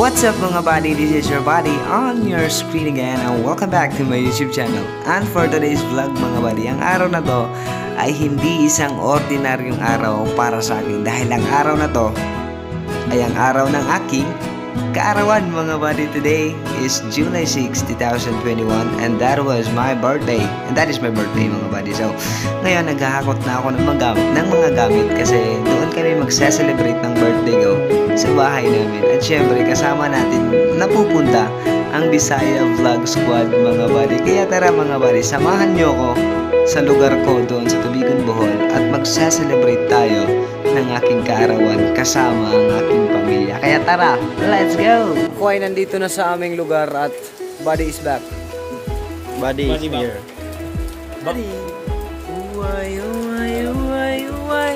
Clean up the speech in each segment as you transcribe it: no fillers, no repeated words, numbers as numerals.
What's up, mga buddy? This is your buddy on your screen again and welcome back to my YouTube channel. And for today's vlog, mga buddy, ang araw na to ay hindi isang ordinaryong araw para sa akin dahil ang araw na to ay ang araw ng aking kaarawan, mga buddy. Today is July 6, 2021 and that was my birthday. And that is my birthday, mga buddy. So, ngayon naghahakot na ako ng mga gamit kasi doon kami magse-celebrate ng birthday ko sa bahay namin. At syempre, kasama natin napupunta ang Bisaya Vlog Squad, mga buddy. Kaya tara, mga buddy, samahan nyo ko sa lugar ko doon sa Tubigon, Bohol at magse-celebrate tayo ng aking kaarawan kasama ang aking pamilya. Kaya tara, let's go! Ako ay nandito na sa aming lugar at buddy is back. Buddy is here. Uway, uway, uway, uway.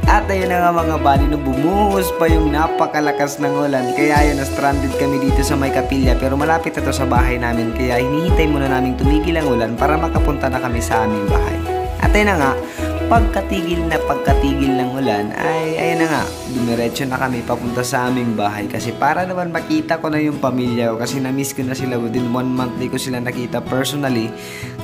At ayun na nga, mga buddy, no, bumuhos pa yung napakalakas ng ulan. Kaya ayun, na-stranded kami dito sa may kapilya. Pero malapit na to sa bahay namin. Kaya hinihintay muna namin tumigil ang ulan para makapunta na kami sa aming bahay. At ayun na nga, pagkatigil na pagkatigil ng ulan, ay ayun na nga, dumiretso na kami papunta sa aming bahay. Kasi para naman makita ko na yung pamilya ko. Kasi na-miss ko na sila, within one month di ko sila nakita personally.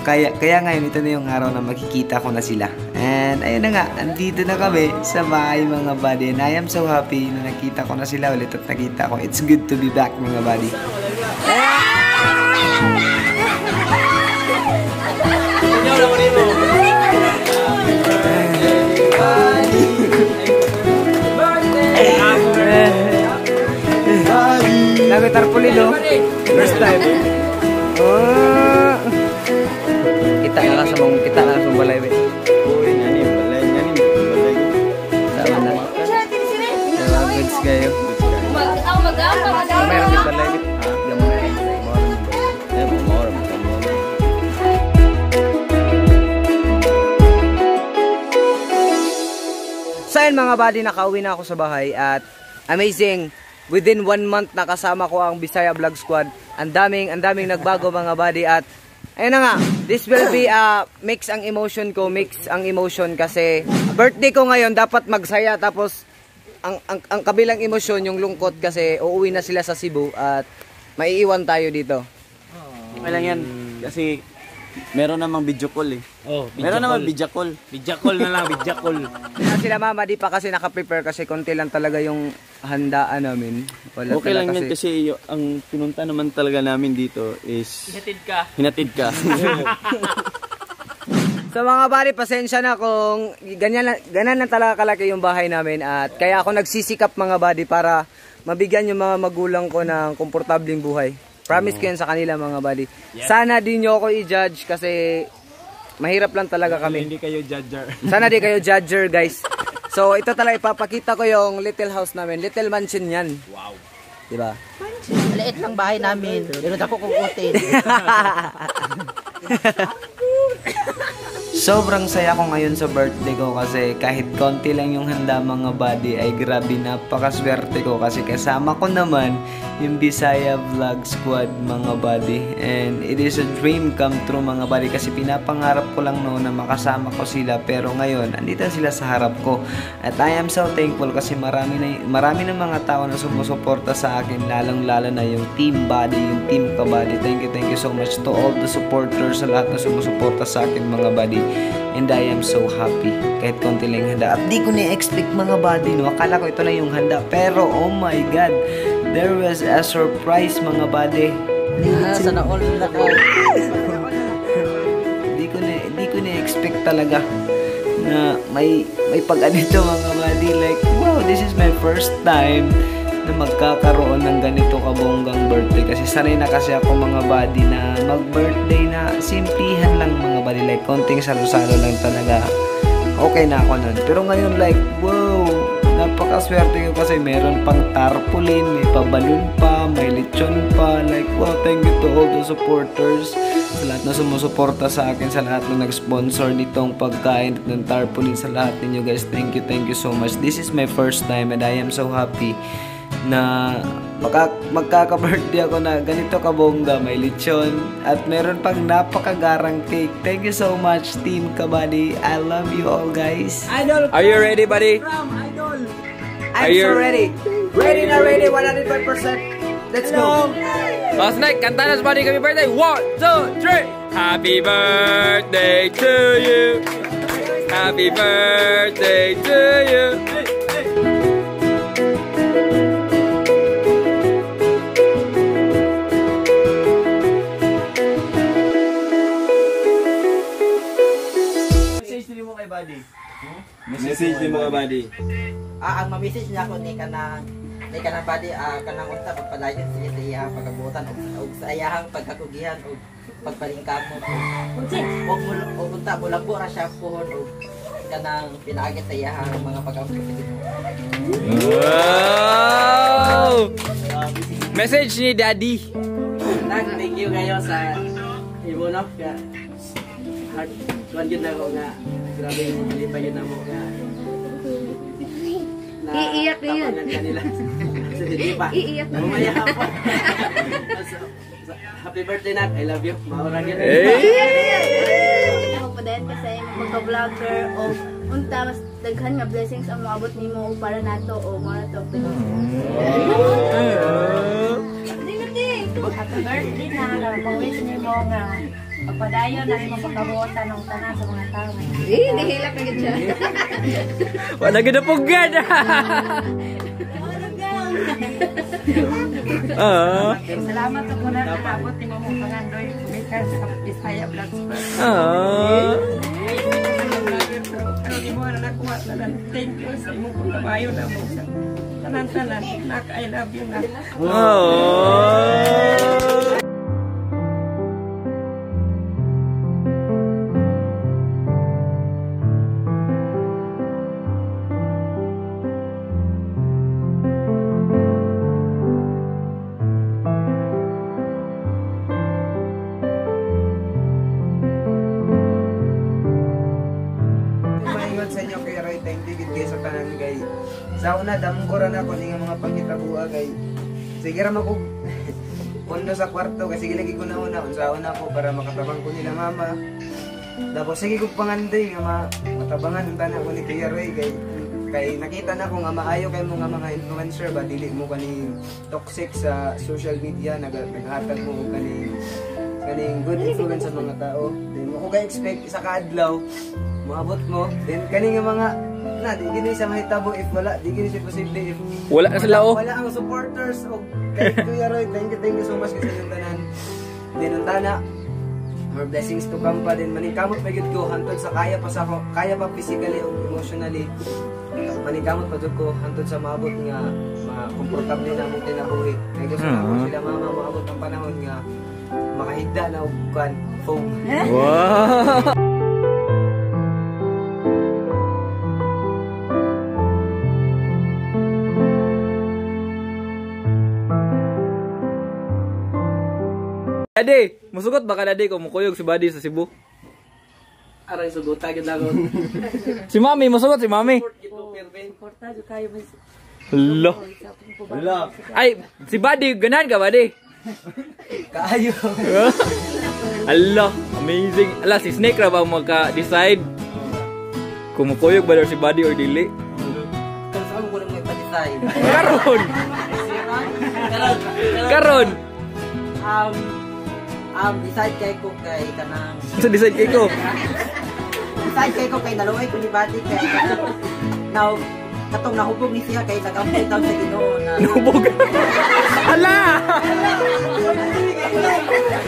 Kaya ngayon, ito na yung araw na makikita ko na sila. And ayun na nga, andito na kami sa bahay, mga buddy. And I am so happy na nakita ko na sila ulit at nakita ko. It's good to be back, mga buddy. Lago tarpaulin, no? First time. Oh. Kita na lang sa mga kita na lang sa balay be. Uy, ngani balay, ngani balay. Sama na. Sama goods kayo. Meron din balay be. Gamay. Eh, more, more. So ayun, mga buddy, nakauwi na ako sa bahay at amazing. Within one month nakasama ko ang Bisaya Vlog Squad. Ang daming nagbago, mga buddy, at ayun na nga, this will be mix ang emotion ko, mix ang emotion kasi birthday ko ngayon, dapat magsaya, tapos ang kabilang emosyon yung lungkot kasi uuwi na sila sa Cebu at maiiwan tayo dito. Okay lang yan. Kasi meron namang video call eh. Oh, video Meron namang call. video call. Video call na lang, video call. Kaya sila mama di pa kasi naka-prepare kasi konti lang talaga yung handaan namin. Wala Okay talaga lang yan kasi ang pinunta naman talaga namin dito is Hinatid ka. Hinatid ka. So mga buddy, pasensya na kung ganyan lang talaga kalaki yung bahay namin at kaya ako nagsisikap, mga buddy, para mabigyan yung mga magulang ko ng komportableng buhay. Promise ko yan sa kanila, mga buddy. Sana di nyo ako i-judge kasi mahirap lang talaga kami. Hindi kayo judger. Sana di kayo judger, guys. So ito talaga ipapakita ko yung little house namin. Little mansion yan. Wow. Diba? Maliit lang bahay namin. Pero dako kong hotel. Sobrang saya ko ngayon sa birthday ko kasi kahit konti lang yung handa, mga buddy, ay grabe, napakaswerte ko kasi kasama ko naman yung Bisaya Vlog Squad, mga buddy, and it is a dream come true, mga buddy, kasi pinapangarap ko lang noon na makasama ko sila, pero ngayon andito sila sa harap ko at I am so thankful kasi marami na mga tao na sumusuporta sa akin, lalong lalo na yung team buddy, yung team kabuddy. Thank you so much to all the supporters, sa lahat na sumusuporta sa akin, mga buddy. And I am so happy kahit konti lang yung handa. At di ko na-expect, mga buddy, no? Akala ko ito lang yung handa, pero oh my God, there was a surprise, mga buddy. Ah, sana all na ko. Di ko na-expect talaga na may pag-anito, mga buddy. Like, wow, this is my first time na magkakaroon ng ganito kabonggang birthday kasi sanay na kasi ako, mga buddy, na mag-birthday na simplihan lang, mga buddy, like konting salo-salo lang talaga, okay na ako nun. Pero ngayon, like, wow, napakaswerte ko kasi meron pang tarpaulin, may pabalon pa, may lechon pa. Like, wow, thank you to all the supporters, sa lahat na sumusuporta sa akin, sa lahat na nag-sponsor nitong pagkain at ng tarpaulin, sa lahat ninyo, guys. Thank you so much. This is my first time and I am so happy na magkaka-birthday ako na ganito kabongga, may lechon at meron pang napakagarang cake. Thank you so much, Team Kabady. I love you all, guys. Idol! Are you ready, buddy? From Idol! Are I'm you so ready. Ready na ready, 105%. Let's go. Oh, Snake, kanta na sa buddy kami birthday. 1, 2, 3. Happy birthday to you. Happy birthday to you. Message din mo kay buddy. Message din mo kay buddy. Ang ma-message niya ako ni kanang body, kanang unta pagpadayon siya sa iyang pagabutan og sa iyang pagkakugihan og pagpalingkamot og og unta bulambo ra siya puhon og kanang pinaagi sa iyang mga pag-ampo sa Ginoo. Wow! Message ni Daddy. Nag, thank you kayo sa imo no. Ka heart kuan gyud nako nga grabe yung malipay gyud namo nga. Iiyak na yun. Tapangan kanila. Sa hindi pa. Iiyak na. Mamaya pa. Happy birthday, Nak. I love you. Maura gyud. Hey! Ako pa din kasi magka-vlogger o unta mas daghan nga blessings ang moabot nimo para nato o mga to. Happy birthday na, pag-wish nimo nga pagpadayon na imong pagkabuotan ng tanan sa mga tao. Eh, nahilak na gid siya. Wala gid pugad. Ah. Salamat sa kuna naabot nimo mong pangandoy bisan sa Bisaya Vlogs. Ah. Pero imo na nakuha tanan. Thank you sa imong pagkabayo na mo sa tanan-tanan. Nak, I love you, nak. Oh. Maingon sa inyo kay Roy, thank you gid kayo sa tanan kay. Sa una damgo ra na ko ni nga mga pangitabua kay. Sige ra man ko pondo sa kwarto kasi sige lagi ko na una unsaon ako para makatabang ko nila mama. Tapos sige ko pangandoy nga matabangan unta na ko ni Kuya Roy kay kay nakita na ko nga maayo kay mo nga mga influencer ba dili mo kani toxic sa social media, naghatag mo og kani kaning good influence sa mga tao. Then mo ko kay expect isa ka adlaw moabot mo. Then kani nga mga na di gini sa mahitabo if wala, di gini siya posible if Wala na sila oh. wala ang supporters og kay Kuya Roy. Thank you so much kasi inyong tanan. Then unta na more blessings to come pa din. Maningkamot pa gyud ko hantod sa kaya pa sa ako, kaya pa physically o emotionally. Maningkamot pa jud ko hantod sa maabot nga ma-komportable na among kinabuhi. Kay gusto na ako sila mama maabot ang panahon nga makahigda na og kan foam. Wow! Daddy, musugot ba ka daddy kung mukuyog si Buddy sa Cebu? Aray suguta gyud nako. Si Mami, musugot si Mami. Hello. Wala. Ay, si Buddy, ganahan ka Buddy? Kaayo. Ala, amazing. Ala, si Snake ra ba ang magka-decide kung mukuyog ba daw si Buddy or dili? Pero sa ko mo ipa-decide. Karon! Karon, Karon! Decide kay ko kay kanang Sa decide kay ko. decide kay ko kay naluoy ko ni Buddy kay now katong nahubog ni siya kay nag-ampo taon sa Ginoo na Nubog. Ala!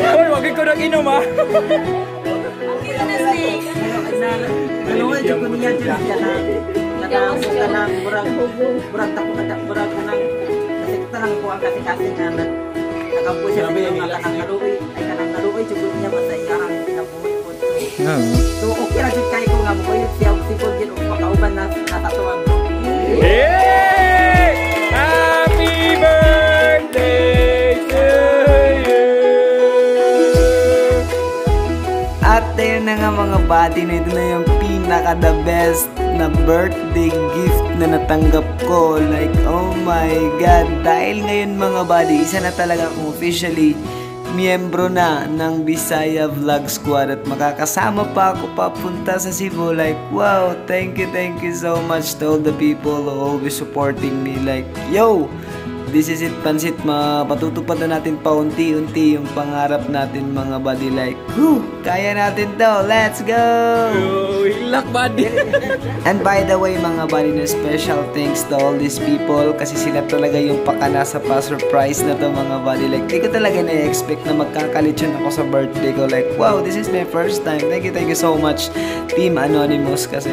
Hoy, wag ko nang inom ah. Naluoy jud ko niya jud kanang kanang kanang murag murag tako ka murag kanang nasikta lang ko ang kasing-kasing nga nag-ampo siya sa Ginoo nga kanang naluoy ay kanang naluoy jud ko niya basta iyang kinabuhi po. So okay ra jud kay ko nga mukuyog siya og sikod jud og makauban na sa atuang. Hey! Happy birthday to you! At ayun na nga mga buddy, na ito na yung pinaka the best na birthday gift na natanggap ko. Like, oh my God. Dahil ngayon, mga buddy, isa na talaga akong officially miyembro na ng Bisaya Vlog Squad at makakasama pa ako papunta sa Cebu. Like, wow, thank you so much to all the people who always supporting me. Like, yo, this is it, pansit. Mapatutupad na natin paunti-unti yung pangarap natin, mga buddy. Like, whew, kaya natin to. Let's go! Oh, hilak, buddy. And by the way, mga buddy, na special thanks to all these people kasi sila talaga yung pakana sa pa-surprise na to, mga buddy. Like, di ko talaga na-expect na magkakalitsyon ako sa birthday ko. Like, wow, this is my first time. Thank you so much, Team Anonymous, kasi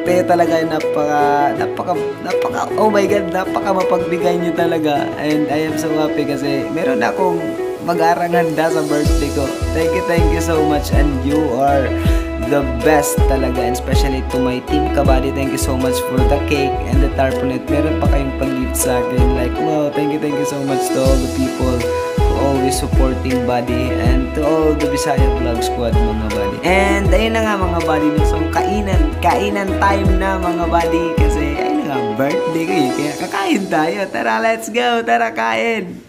kayo talaga napaka, napaka, napaka, oh my God, napaka mapagbigay niyo talaga. And I am so happy kasi meron akong mag-arang handa sa birthday ko. Thank you so much. And you are the best talaga. And especially to my team Kabady, thank you so much for the cake and the tarpaulin. Meron pa kayong pag-gift sa akin. Like, wow, thank you so much to all the people who always supporting Buddy and to all the Bisaya Vlog Squad, mga buddy. And ayun na nga, mga buddy, no? So kainan, kainan time na, mga buddy, kasi ayun na nga, birthday ko eh. Kaya kakain tayo. Tara, let's go. Tara, kain.